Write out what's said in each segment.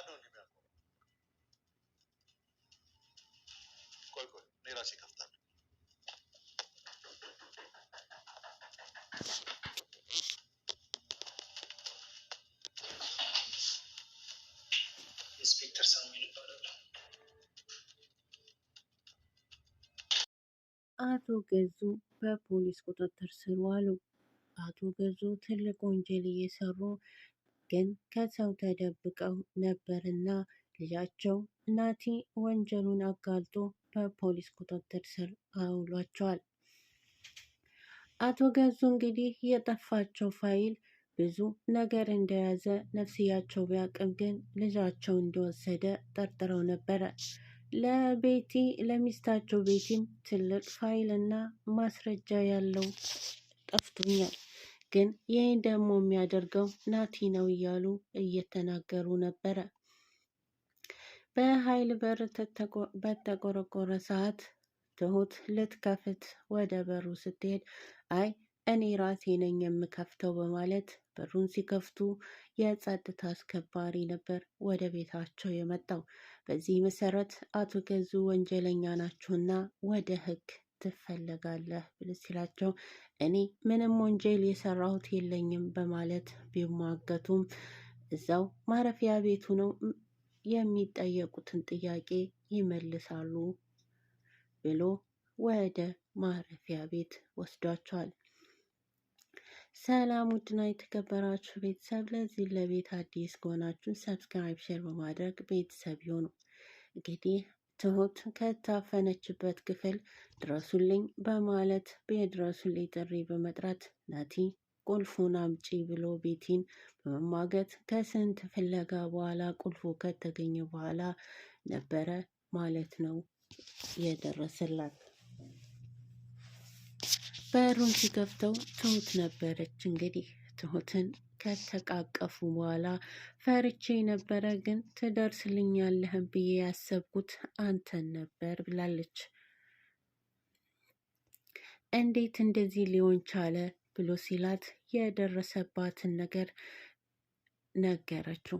ማን ነው እንዲህ የሚያውቀው? ቆይ ቆይ፣ እኔ ራሴ እከፍታለሁ። ኢንስፔክተር ሳሙኤል እባላለሁ። አቶ ገዙ በፖሊስ ቁጥጥር ስር ዋሉ። አቶ ገዙ ትልቅ ወንጀል እየሰሩ ግን ከሰው ተደብቀው ነበርና ልጃቸው ናቲ ወንጀሉን አጋልጦ በፖሊስ ቁጥጥር ስር አውሏቸዋል። አቶ ገዙ እንግዲህ የጠፋቸው ፋይል ብዙ ነገር እንደያዘ ነፍስያቸው ቢያቅም ግን ልጃቸው እንደወሰደ ጠርጥረው ነበረ። ለቤቲ ለሚስታቸው ቤቲም ትልቅ ፋይል እና ማስረጃ ያለው ጠፍቶኛል፣ ግን ይህን ደግሞ የሚያደርገው ናቲ ነው እያሉ እየተናገሩ ነበረ። በኃይል በር በተቆረቆረ ሰዓት ትሁት ልትከፍት ወደ በሩ ስትሄድ አይ እኔ ራሴ ነኝ የምከፍተው በማለት በሩን ሲከፍቱ የጸጥታ አስከባሪ ነበር ወደ ቤታቸው የመጣው። በዚህ መሰረት አቶ ገዙ ወንጀለኛ ናችሁና ወደ ሕግ ትፈለጋለህ ብሎ ሲላቸው እኔ ምንም ወንጀል የሰራሁት የለኝም በማለት ቢሟገቱም እዛው ማረፊያ ቤቱ ነው የሚጠየቁትን ጥያቄ ይመልሳሉ ብሎ ወደ ማረፊያ ቤት ወስዷቸዋል። ሰላም ውድና የተከበራችሁ ቤተሰብ፣ ለዚህ ለቤት አዲስ ከሆናችሁ subscribe፣ share በማድረግ ቤተሰብ ይሁኑ። እንግዲህ ትሁት ከታፈነችበት ክፍል ድረሱልኝ በማለት የድረሱልኝ ጥሪ በመጥራት ናቲ ቁልፉን አምጪ ብሎ ቤቲን በመማገት ከስንት ፍለጋ በኋላ ቁልፉ ከተገኘ በኋላ ነበረ ማለት ነው የደረሰላት። በሩን ሲከፍተው ትሁት ነበረች። እንግዲህ ትሁትን ከተቃቀፉ በኋላ ፈርቼ ነበረ፣ ግን ትደርስልኛለህን ብዬ ያሰብኩት አንተን ነበር ብላለች። እንዴት እንደዚህ ሊሆን ቻለ ብሎ ሲላት የደረሰባትን ነገር ነገረችው።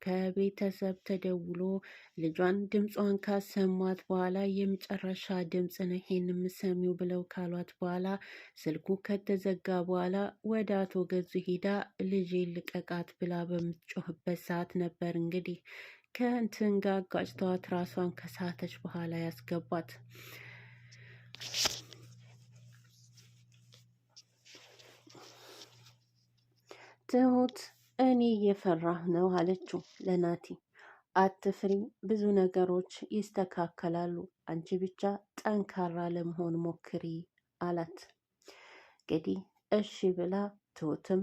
ከቤተሰብ ተደውሎ ልጇን ድምጿን ካሰሟት በኋላ የመጨረሻ ድምፅ ነው ይሄን የምሰሚው ብለው ካሏት በኋላ ስልኩ ከተዘጋ በኋላ ወደ አቶ ገዙ ሂዳ ልጄ ልቀቃት ብላ በምትጮህበት ሰዓት ነበር እንግዲህ ከእንትን ጋር አጋጭተዋት ራሷን ከሳተች በኋላ ያስገቧት። ትሁት እኔ እየፈራሁ ነው አለችው ለናቲ። አትፍሪ፣ ብዙ ነገሮች ይስተካከላሉ፣ አንቺ ብቻ ጠንካራ ለመሆን ሞክሪ አላት። እንግዲህ እሺ ብላ ትሁትም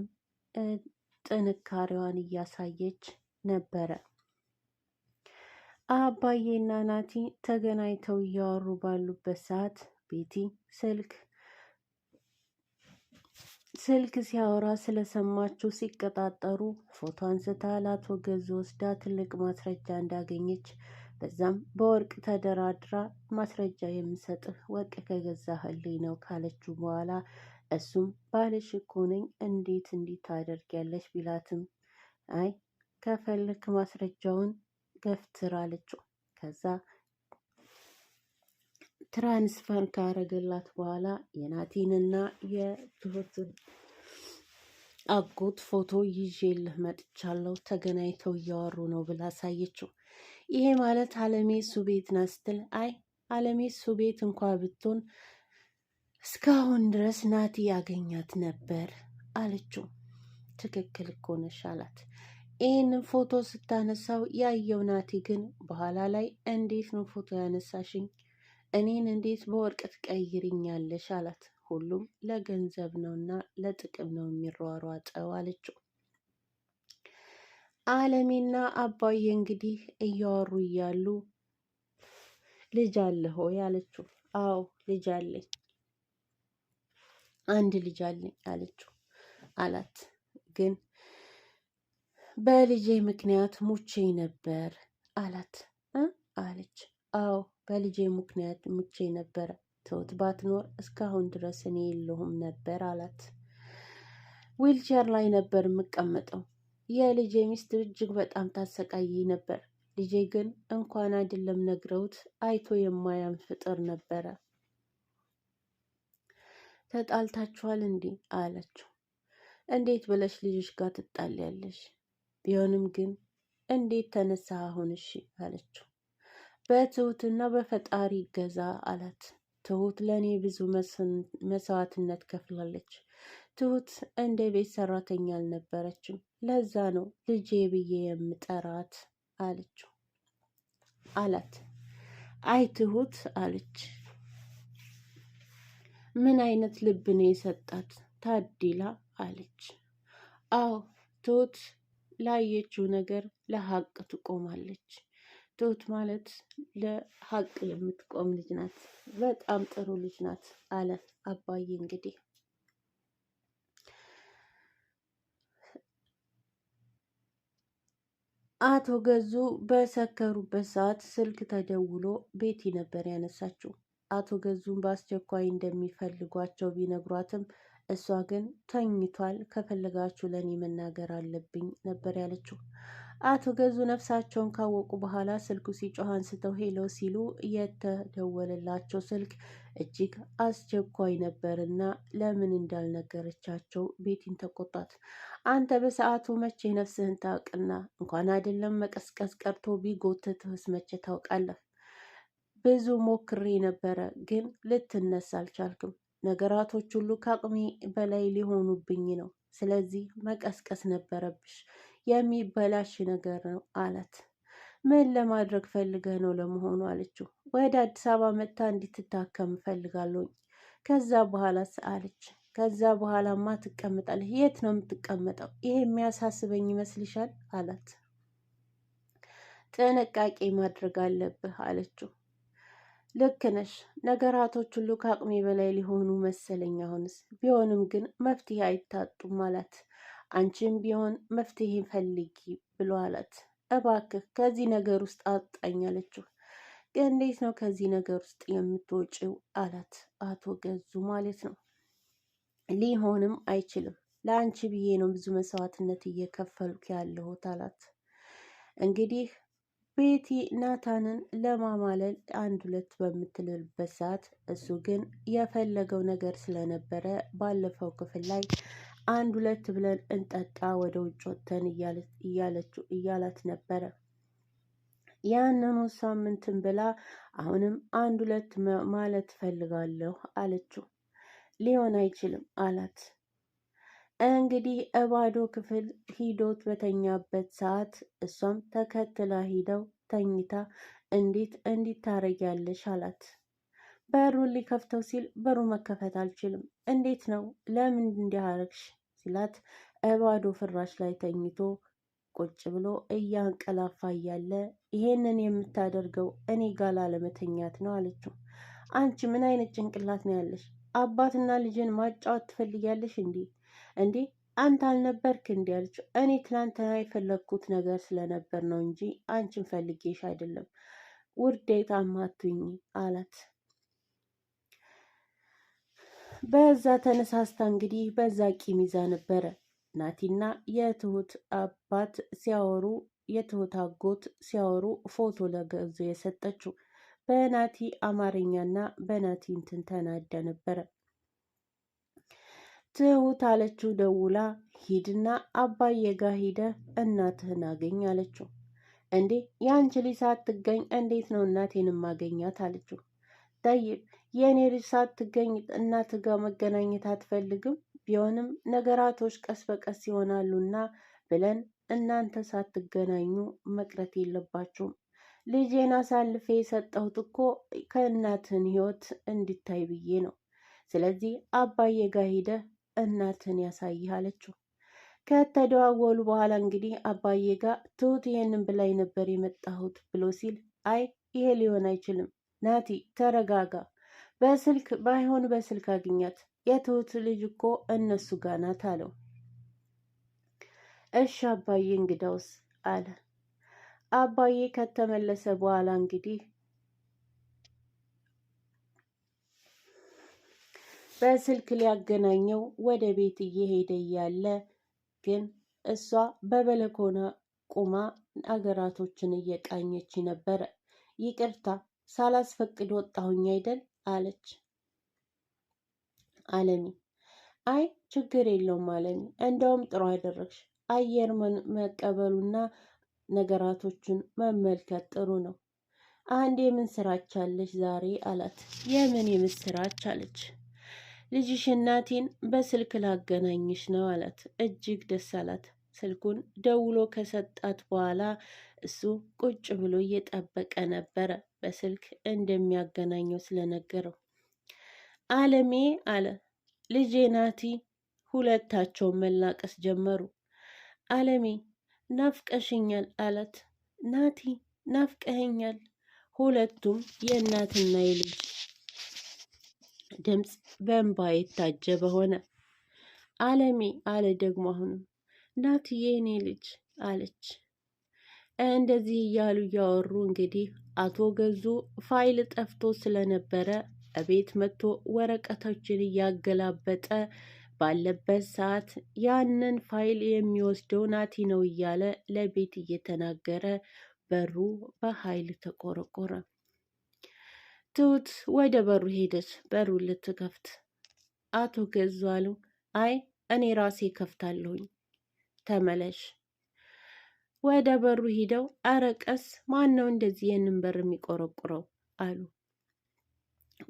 ጥንካሬዋን እያሳየች ነበረ። አባዬና ናቲ ተገናኝተው እያወሩ ባሉበት ሰዓት ቤቲ ስልክ ሲያወራ ስለሰማችው ሲቀጣጠሩ ፎቶ አንስታ ለአቶ ገዙ ወስዳ ትልቅ ማስረጃ እንዳገኘች በዛም በወርቅ ተደራድራ ማስረጃ የምሰጥህ ወርቅ ከገዛህልኝ ነው ካለችው በኋላ እሱም ባልሽ እኮ ነኝ እንዴት እንዲህ ታደርጊያለሽ ቢላትም አይ ከፈልክ ማስረጃውን ገፍትር አለችው። ከዛ transfer ካረገላት በኋላ የናቲንና የትሁትን አጎት ፎቶ ይዤልህ መጥቻለሁ ተገናኝተው እያወሩ ነው ብላ አሳየችው። ይሄ ማለት አለሜ እሱ ቤት ናት ስትል አይ አለሜ እሱ ቤት እንኳ ብትሆን እስካሁን ድረስ ናቲ ያገኛት ነበር አለችው። ትክክል እኮ ነሽ አላት። ይህንን ፎቶ ስታነሳው ያየው ናቲ ግን በኋላ ላይ እንዴት ነው ፎቶ ያነሳሽኝ? እኔን እንዴት በወርቅ ትቀይርኛለሽ? አላት። ሁሉም ለገንዘብ ነውና ለጥቅም ነው የሚሯሯጠው አለችው። አለሜና አባዬ እንግዲህ እያወሩ እያሉ ልጅ አለ ሆይ አለችው። አዎ ልጅ አለኝ፣ አንድ ልጅ አለኝ አለችው አላት። ግን በልጄ ምክንያት ሙቼ ነበር አላት አለች። አዎ በልጄ ምክንያት ሙቼ ነበረ፣ ትሁት ባትኖር እስካሁን ድረስ እኔ የለሁም ነበር አላት። ዊልቸር ላይ ነበር የምቀመጠው። የልጄ ሚስት እጅግ በጣም ታሰቃይ ነበር። ልጄ ግን እንኳን አይደለም ነግረውት አይቶ የማያም ፍጥር ነበረ። ተጣልታችኋል እንዴ አለችው። እንዴት ብለሽ ልጅሽ ጋር ትጣሊያለሽ? ቢሆንም ግን እንዴት ተነሳ አሁን? እሺ አለችው። በትሁትና በፈጣሪ ገዛ አላት። ትሁት ለእኔ ብዙ መስዋዕትነት ከፍላለች። ትሁት እንደ ቤት ሰራተኛ አልነበረችም። ለዛ ነው ልጄ ብዬ የምጠራት አለችው አላት። አይ ትሁት አለች። ምን አይነት ልብ ነው የሰጣት ታዲላ አለች። አዎ ትሁት ላየችው ነገር ለሀቅ ትቆማለች። ትሁት ማለት ለሀቅ የምትቆም ልጅ ናት። በጣም ጥሩ ልጅ ናት አለ አባዬ። እንግዲህ አቶ ገዙ በሰከሩበት ሰዓት ስልክ ተደውሎ ቤቲ ነበር ያነሳችው። አቶ ገዙን በአስቸኳይ እንደሚፈልጓቸው ቢነግሯትም እሷ ግን ተኝቷል፣ ከፈለጋችሁ ለእኔ መናገር አለብኝ ነበር ያለችው። አቶ ገዙ ነፍሳቸውን ካወቁ በኋላ ስልኩ ሲጮህ አንስተው hello ሲሉ የተደወለላቸው ስልክ እጅግ አስቸኳይ ነበርና ለምን እንዳልነገረቻቸው ቤቲን ተቆጣት። አንተ በሰዓቱ መቼ ነፍስህን ታውቅና እንኳን አይደለም መቀስቀስ ቀርቶ ቢጎትትህስ መቼ ታውቃለህ? ብዙ ሞክሬ ነበረ፣ ግን ልትነሳ አልቻልክም። ነገራቶች ሁሉ ከአቅሜ በላይ ሊሆኑብኝ ነው። ስለዚህ መቀስቀስ ነበረብሽ። የሚበላሽ ነገር ነው አላት። ምን ለማድረግ ፈልገህ ነው ለመሆኑ አለችው። ወደ አዲስ አበባ መጥታ እንድትታከም እፈልጋለሁኝ። ከዛ በኋላስ አለች። ከዛ በኋላማ ትቀመጣለህ። የት ነው የምትቀመጠው? ይሄ የሚያሳስበኝ ይመስልሻል አላት። ጥንቃቄ ማድረግ አለብህ አለችው። ልክ ነሽ፣ ነገራቶች ሁሉ ከአቅሜ በላይ ሊሆኑ መሰለኝ። አሁንስ ቢሆንም ግን መፍትሄ አይታጡም አላት። አንቺም ቢሆን መፍትሄ ፈልጊ ብሎ አላት። እባክህ ከዚህ ነገር ውስጥ አውጣኝ አለችው። እንዴት ነው ከዚህ ነገር ውስጥ የምትወጪው አላት። አቶ ገዙ ማለት ነው። ሊሆንም አይችልም፣ ለአንቺ ብዬ ነው ብዙ መስዋዕትነት እየከፈልኩ ያለሁት አላት። እንግዲህ ቤቲ ናታንን ለማማለል አንድ ሁለት በምትልበት ሰዓት እሱ ግን የፈለገው ነገር ስለነበረ ባለፈው ክፍል ላይ አንድ ሁለት ብለን እንጠጣ ወደ ውጭ ወጥተን እያላት ነበረ። ያንኑ ሳምንትን ብላ አሁንም አንድ ሁለት ማለት ፈልጋለሁ አለችው። ሊሆን አይችልም አላት። እንግዲህ እባዶ ክፍል ሂዶት በተኛበት ሰዓት እሷም ተከትላ ሂደው ተኝታ እንዴት እንዲት ታረጊያለሽ አላት። በሩን ሊከፍተው ሲል በሩ መከፈት አልችልም፣ እንዴት ነው ለምን እንዲያረግሽ ሲላት እባዶ ፍራሽ ላይ ተኝቶ ቁጭ ብሎ እያንቀላፋ እያለ ይሄንን የምታደርገው እኔ ጋር ላለመተኛት ነው አለችው። አንቺ ምን አይነት ጭንቅላት ነው ያለሽ? አባትና ልጅን ማጫወት ትፈልጊያለሽ እንዴ? እንዴ አንተ አልነበርክ እንዲ አለችው። እኔ ትናንትና የፈለግኩት ነገር ስለነበር ነው እንጂ አንቺን ፈልጌሽ አይደለም፣ ውርዴታም አትሁኚ አላት። በዛ ተነሳስታ እንግዲህ በዛ ቂም ይዛ ነበረ ናቲና የትሁት አባት ሲያወሩ የትሁት አጎት ሲያወሩ ፎቶ ለገዙ የሰጠችው በናቲ አማርኛና በናቲ እንትን ተናዳ ነበረ። ትሁት አለችው ደውላ ሂድና አባዬ ጋ ሂደህ እናትህን አገኝ አለችው። እንዴ የአንቺ ልጅ ሳትገኝ እንዴት ነው እናቴን ማገኛት አለችው። ጠይብ የእኔ ልጅ ሳትገኝ እናትህ ጋር መገናኘት አትፈልግም? ቢሆንም ነገራቶች ቀስ በቀስ ይሆናሉና ብለን እናንተ ሳትገናኙ መቅረት የለባችሁም። ልጄን አሳልፌ የሰጠሁት እኮ ከእናትህን ሕይወት እንዲታይ ብዬ ነው። ስለዚህ አባዬ ጋር ሂደህ እናትህን ያሳይህ አለችው። ከተደዋወሉ በኋላ እንግዲህ አባዬ ጋር ትሁት ይሄንን ብላይ ነበር የመጣሁት ብሎ ሲል አይ ይሄ ሊሆን አይችልም፣ ናቲ ተረጋጋ፣ በስልክ ባይሆን በስልክ አግኛት፣ የትሁት ልጅ እኮ እነሱ ጋር ናት አለው። እሺ አባዬ እንግዳውስ አለ። አባዬ ከተመለሰ በኋላ እንግዲህ በስልክ ሊያገናኘው ወደ ቤት እየሄደ እያለ ግን እሷ በበለኮና ቁማ አገራቶችን እየቃኘች ነበረ። ይቅርታ ሳላስፈቅድ ወጣሁኝ አይደል አለች አለሚ። አይ ችግር የለውም አለሚ፣ እንደውም ጥሩ አደረግሽ። አየር መቀበሉና ነገራቶችን መመልከት ጥሩ ነው። አንድ የምስራች አለሽ ዛሬ አላት። የምን የምስራች አለች። ልጅሽ እናቴን በስልክ ላገናኝሽ ነው አላት። እጅግ ደስ አላት። ስልኩን ደውሎ ከሰጣት በኋላ እሱ ቁጭ ብሎ እየጠበቀ ነበረ፣ በስልክ እንደሚያገናኘው ስለነገረው። አለሜ አለ ልጄ ናቲ። ሁለታቸውን መላቀስ ጀመሩ። አለሜ ናፍቀሽኛል አላት። ናቲ ናፍቀኸኛል። ሁለቱም የእናትና የልጅ ድምፅ በእንባ የታጀበ ሆነ። አለሜ አለ ደግሞ አሁንም ናትዬ የኔ ልጅ አለች። እንደዚህ እያሉ እያወሩ እንግዲህ አቶ ገዙ ፋይል ጠፍቶ ስለነበረ እቤት መጥቶ ወረቀቶችን እያገላበጠ ባለበት ሰዓት ያንን ፋይል የሚወስደው ናቲ ነው እያለ ለቤት እየተናገረ በሩ በኃይል ተቆረቆረ። ትሁት ወደ በሩ ሄደች፣ በሩን ልትከፍት። አቶ ገዙ አሉ፣ አይ እኔ ራሴ ከፍታለሁኝ፣ ተመለሽ። ወደ በሩ ሂደው አረ ቀስ፣ ማን ነው እንደዚህ ይህንን በር የሚቆረቁረው አሉ።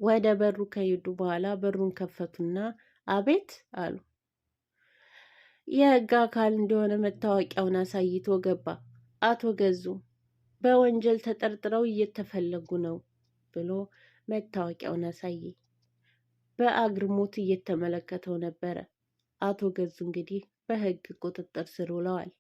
ወደ በሩ ከሄዱ በኋላ በሩን ከፈቱና አቤት አሉ። የህግ አካል እንደሆነ መታወቂያውን አሳይቶ ገባ። አቶ ገዙ በወንጀል ተጠርጥረው እየተፈለጉ ነው ብሎ መታወቂያውን አሳየ። በአግርሞት እየተመለከተው ነበረ። አቶ ገዙ እንግዲህ በህግ ቁጥጥር ስር ውለዋል።